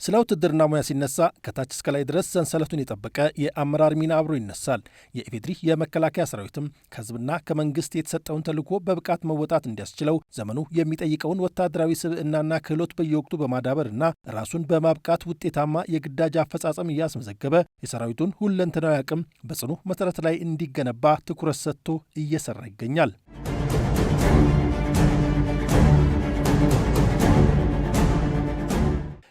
ስለ ውትድርና ሙያ ሲነሳ ከታች እስከ ላይ ድረስ ሰንሰለቱን የጠበቀ የአመራር ሚና አብሮ ይነሳል። የኢፌድሪ የመከላከያ ሰራዊትም ከህዝብና ከመንግስት የተሰጠውን ተልዕኮ በብቃት መወጣት እንዲያስችለው ዘመኑ የሚጠይቀውን ወታደራዊ ስብዕናና ክህሎት በየወቅቱ በማዳበርና ራሱን በማብቃት ውጤታማ የግዳጅ አፈጻጸም እያስመዘገበ የሰራዊቱን ሁለንተናዊ አቅም በጽኑ መሰረት ላይ እንዲገነባ ትኩረት ሰጥቶ እየሰራ ይገኛል።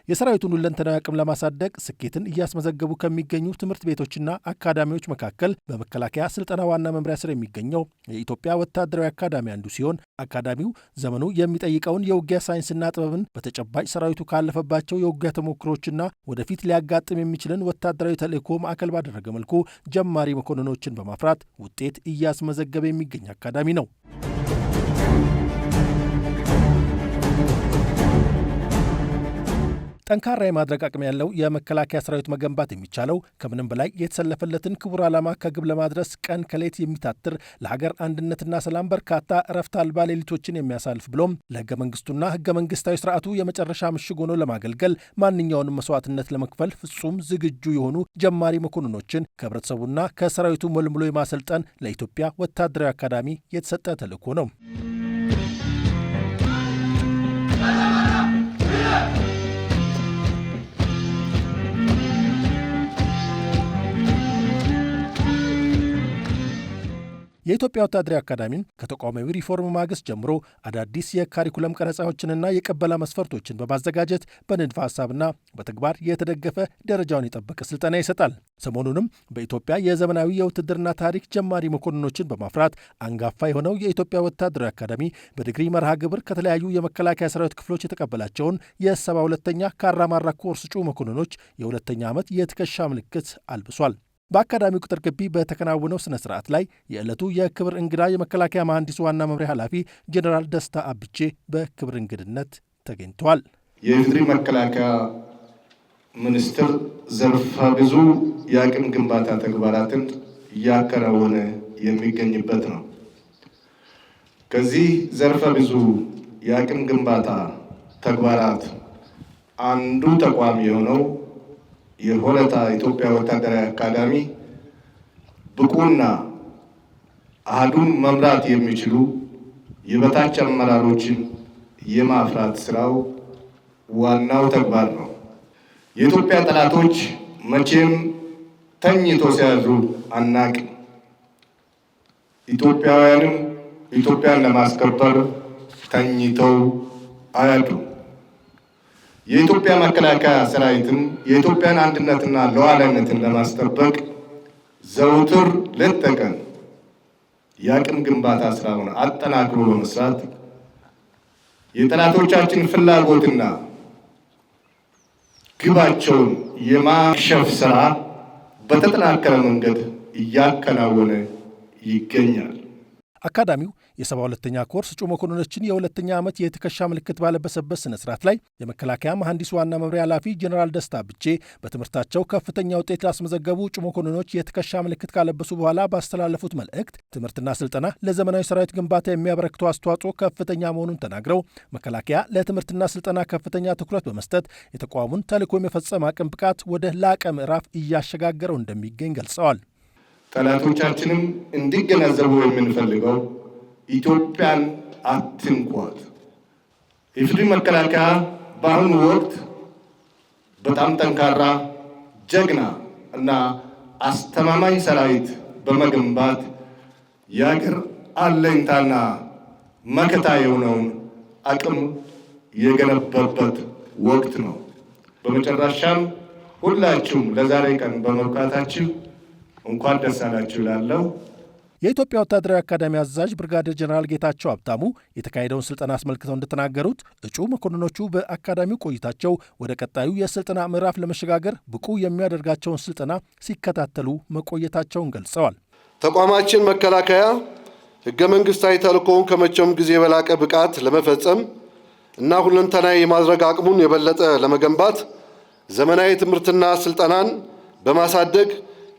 የሰራዊቱን ሁለንተናዊ አቅም ለማሳደግ ስኬትን እያስመዘገቡ ከሚገኙ ትምህርት ቤቶችና አካዳሚዎች መካከል በመከላከያ ስልጠና ዋና መምሪያ ስር የሚገኘው የኢትዮጵያ ወታደራዊ አካዳሚ አንዱ ሲሆን፣ አካዳሚው ዘመኑ የሚጠይቀውን የውጊያ ሳይንስና ጥበብን በተጨባጭ ሰራዊቱ ካለፈባቸው የውጊያ ተሞክሮችና ወደፊት ሊያጋጥም የሚችልን ወታደራዊ ተልዕኮ ማዕከል ባደረገ መልኩ ጀማሪ መኮንኖችን በማፍራት ውጤት እያስመዘገበ የሚገኝ አካዳሚ ነው። ጠንካራ የማድረግ አቅም ያለው የመከላከያ ሰራዊት መገንባት የሚቻለው ከምንም በላይ የተሰለፈለትን ክቡር ዓላማ ከግብ ለማድረስ ቀን ከሌት የሚታትር፣ ለሀገር አንድነትና ሰላም በርካታ እረፍት አልባ ሌሊቶችን የሚያሳልፍ፣ ብሎም ለህገ መንግስቱና ህገ መንግስታዊ ስርዓቱ የመጨረሻ ምሽግ ሆኖ ለማገልገል ማንኛውንም መስዋዕትነት ለመክፈል ፍጹም ዝግጁ የሆኑ ጀማሪ መኮንኖችን ከህብረተሰቡና ከሰራዊቱ መልምሎ የማሰልጠን ለኢትዮጵያ ወታደራዊ አካዳሚ የተሰጠ ተልዕኮ ነው። የኢትዮጵያ ወታደራዊ አካዳሚን ከተቋማዊ ሪፎርም ማግስት ጀምሮ አዳዲስ የካሪኩለም ቀረጻዎችንና የቅበላ መስፈርቶችን በማዘጋጀት በንድፈ ሀሳብና በተግባር የተደገፈ ደረጃውን የጠበቀ ስልጠና ይሰጣል። ሰሞኑንም በኢትዮጵያ የዘመናዊ የውትድርና ታሪክ ጀማሪ መኮንኖችን በማፍራት አንጋፋ የሆነው የኢትዮጵያ ወታደራዊ አካዳሚ በዲግሪ መርሃ ግብር ከተለያዩ የመከላከያ ሰራዊት ክፍሎች የተቀበላቸውን የ72ኛ ካራማራ ኮርስ እጩ መኮንኖች የሁለተኛ ዓመት የትከሻ ምልክት አልብሷል። በአካዳሚው ቅጥር ግቢ በተከናወነው ስነ ስርዓት ላይ የዕለቱ የክብር እንግዳ የመከላከያ መሐንዲስ ዋና መምሪያ ኃላፊ ጄኔራል ደስታ አብቼ በክብር እንግድነት ተገኝተዋል። የኢፌዴሪ መከላከያ ሚኒስቴር ዘርፈ ብዙ የአቅም ግንባታ ተግባራትን እያከናወነ የሚገኝበት ነው። ከዚህ ዘርፈ ብዙ የአቅም ግንባታ ተግባራት አንዱ ተቋም የሆነው የሆለታ ኢትዮጵያ ወታደራዊ አካዳሚ ብቁና አሃዱን መምራት የሚችሉ የበታች አመራሮችን የማፍራት ስራው ዋናው ተግባር ነው። የኢትዮጵያ ጠላቶች መቼም ተኝቶ ሲያድሩ አናቅም። ኢትዮጵያውያንም ኢትዮጵያን ለማስከበር ተኝተው አያድሩም። የኢትዮጵያ መከላከያ ሰራዊትም የኢትዮጵያን አንድነትና ሉዓላዊነትን ለማስጠበቅ ዘውትር ሌት ተቀን የአቅም ግንባታ ስራውን አጠናክሮ በመስራት የጠላቶቻችን ፍላጎትና ግባቸውን የማክሸፍ ስራ በተጠናከረ መንገድ እያከናወነ ይገኛል። አካዳሚው የ72ኛ ኮርስ እጩ መኮንኖችን የሁለተኛ ዓመት የትከሻ ምልክት ባለበሰበት ስነ ስርዓት ላይ የመከላከያ መሐንዲስ ዋና መምሪያ ኃላፊ ጄኔራል ደስታ አብቼ በትምህርታቸው ከፍተኛ ውጤት ላስመዘገቡ እጩ መኮንኖች የትከሻ ምልክት ካለበሱ በኋላ ባስተላለፉት መልእክት፣ ትምህርትና ስልጠና ለዘመናዊ ሰራዊት ግንባታ የሚያበረክተው አስተዋጽኦ ከፍተኛ መሆኑን ተናግረው፣ መከላከያ ለትምህርትና ስልጠና ከፍተኛ ትኩረት በመስጠት የተቋሙን ተልዕኮ የመፈጸም አቅም ብቃት ወደ ላቀ ምዕራፍ እያሸጋገረው እንደሚገኝ ገልጸዋል። ጠላቶቻችንም እንዲገነዘቡ የምንፈልገው ኢትዮጵያን አትንኳት። የኢፌዴሪ መከላከያ በአሁኑ ወቅት በጣም ጠንካራ፣ ጀግና እና አስተማማኝ ሰራዊት በመገንባት የአገር አለኝታና መከታ የሆነውን አቅም የገነባበት ወቅት ነው። በመጨረሻም ሁላችሁም ለዛሬ ቀን በመብቃታችሁ እንኳን ደስ አላችሁ እላለሁ። የኢትዮጵያ ወታደራዊ አካዳሚ አዛዥ ብርጋዴር ጀነራል ጌታቸው ሀብታሙ የተካሄደውን ስልጠና አስመልክተው እንደተናገሩት፣ እጩ መኮንኖቹ በአካዳሚው ቆይታቸው ወደ ቀጣዩ የስልጠና ምዕራፍ ለመሸጋገር ብቁ የሚያደርጋቸውን ስልጠና ሲከታተሉ መቆየታቸውን ገልጸዋል። ተቋማችን መከላከያ ሕገ መንግስታዊ ተልዕኮውን ከመቼውም ጊዜ በላቀ ብቃት ለመፈጸም እና ሁለንተናዊ የማድረግ አቅሙን የበለጠ ለመገንባት ዘመናዊ ትምህርትና ስልጠናን በማሳደግ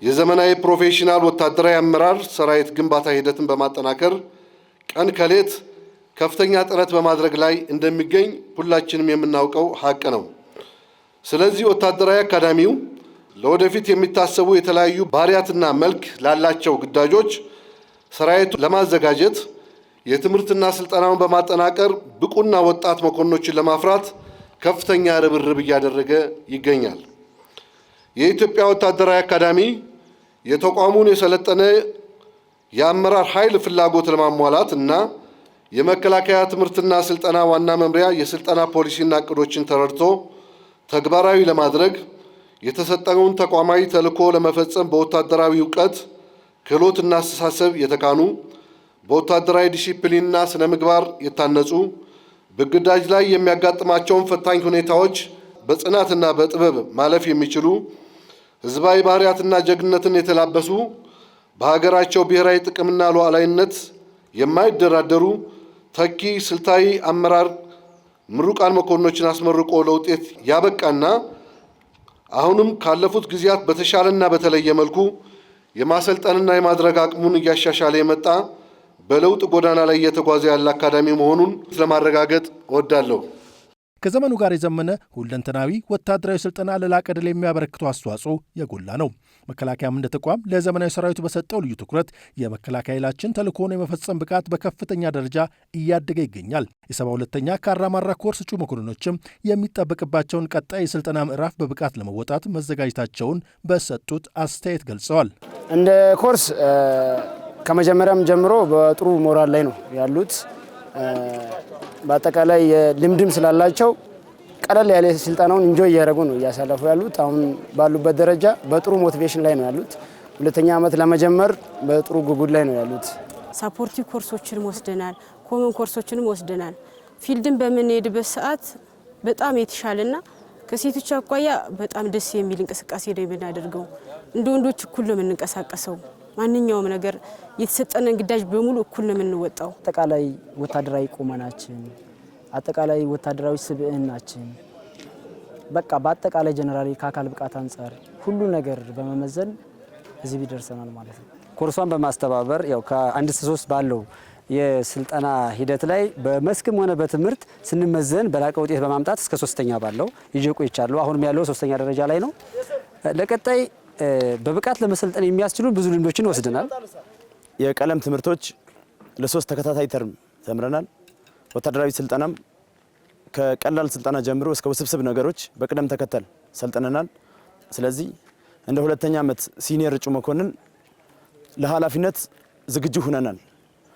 የዘመናዊ ፕሮፌሽናል ወታደራዊ አመራር ሰራዊት ግንባታ ሂደትን በማጠናከር ቀን ከሌት ከፍተኛ ጥረት በማድረግ ላይ እንደሚገኝ ሁላችንም የምናውቀው ሀቅ ነው። ስለዚህ ወታደራዊ አካዳሚው ለወደፊት የሚታሰቡ የተለያዩ ባህሪያትና መልክ ላላቸው ግዳጆች ሰራዊቱ ለማዘጋጀት የትምህርትና ስልጠናውን በማጠናቀር ብቁና ወጣት መኮንኖችን ለማፍራት ከፍተኛ ርብርብ እያደረገ ይገኛል። የኢትዮጵያ ወታደራዊ አካዳሚ የተቋሙን የሰለጠነ የአመራር ኃይል ፍላጎት ለማሟላት እና የመከላከያ ትምህርትና ስልጠና ዋና መምሪያ የስልጠና ፖሊሲና እቅዶችን ተረድቶ ተግባራዊ ለማድረግ የተሰጠውን ተቋማዊ ተልዕኮ ለመፈጸም በወታደራዊ እውቀት፣ ክህሎትና አስተሳሰብ የተካኑ፣ በወታደራዊ ዲሲፕሊንና ስነ ምግባር የታነጹ፣ በግዳጅ ላይ የሚያጋጥማቸውን ፈታኝ ሁኔታዎች በጽናትና በጥበብ ማለፍ የሚችሉ፣ ህዝባዊ ባህሪያትና ጀግንነትን የተላበሱ፣ በሀገራቸው ብሔራዊ ጥቅምና ሉዓላዊነት የማይደራደሩ ተኪ ስልታዊ አመራር ምሩቃን መኮንኖችን አስመርቆ ለውጤት ያበቃና አሁንም ካለፉት ጊዜያት በተሻለና በተለየ መልኩ የማሰልጠንና የማድረግ አቅሙን እያሻሻለ የመጣ በለውጥ ጎዳና ላይ እየተጓዘ ያለ አካዳሚ መሆኑን ለማረጋገጥ እወዳለሁ። ከዘመኑ ጋር የዘመነ ሁለንተናዊ ወታደራዊ ስልጠና ለላቀ ድል የሚያበረክተው አስተዋጽኦ የጎላ ነው። መከላከያም እንደ ተቋም ለዘመናዊ ሰራዊቱ በሰጠው ልዩ ትኩረት የመከላከያ ኃይላችን ተልዕኮውን የመፈጸም ብቃት በከፍተኛ ደረጃ እያደገ ይገኛል። የ72ኛ ካራማራ ኮርስ እጩ መኮንኖችም የሚጠበቅባቸውን ቀጣይ የስልጠና ምዕራፍ በብቃት ለመወጣት መዘጋጀታቸውን በሰጡት አስተያየት ገልጸዋል። እንደ ኮርስ ከመጀመሪያም ጀምሮ በጥሩ ሞራል ላይ ነው ያሉት። በአጠቃላይ ልምድም ስላላቸው ቀለል ያለ ስልጠናውን enjoy እያደረጉ ነው እያሳለፉ ያሉት። አሁን ባሉበት ደረጃ በጥሩ motivation ላይ ነው ያሉት። ሁለተኛ ዓመት ለመጀመር በጥሩ ጉጉት ላይ ነው ያሉት። Supportive ኮርሶችንም ወስደናል፣ common ኮርሶችንም ወስደናል። Field ን በምንሄድበት ሰዓት በጣም የተሻለና ከሴቶች አኳያ በጣም ደስ የሚል እንቅስቃሴ ነው የምናደርገው። እንደ ወንዶች እኩል ነው የምንንቀሳቀሰው። ማንኛውም ነገር የተሰጠንን ግዳጅ በሙሉ እኩል ነው የምንወጣው። አጠቃላይ ወታደራዊ ቁመናችን፣ አጠቃላይ ወታደራዊ ስብዕናችን፣ በቃ በአጠቃላይ generally ከአካል ብቃት አንጻር ሁሉ ነገር በመመዘን እዚህ ደርሰናል ማለት ነው። ኮርሷን በማስተባበር ያው ከ1 እስከ 3 ባለው የስልጠና ሂደት ላይ በመስክም ሆነ በትምህርት ስንመዘን በላቀ ውጤት በማምጣት እስከ ሶስተኛ ባለው ይዤ ቆይቻለሁ። አሁንም ያለው ሶስተኛ ደረጃ ላይ ነው። ለቀጣይ በብቃት ለመሰልጠን የሚያስችሉ ብዙ ልምዶችን ወስደናል። የቀለም ትምህርቶች ለ3 ተከታታይ term ተምረናል። ወታደራዊ ስልጠናም ከቀላል ስልጠና ጀምሮ እስከ ውስብስብ ነገሮች በቅደም ተከተል ሰልጥነናል። ስለዚህ እንደ ሁለተኛ ዓመት senior እጩ መኮንን ለኃላፊነት ዝግጁ ሆነናል።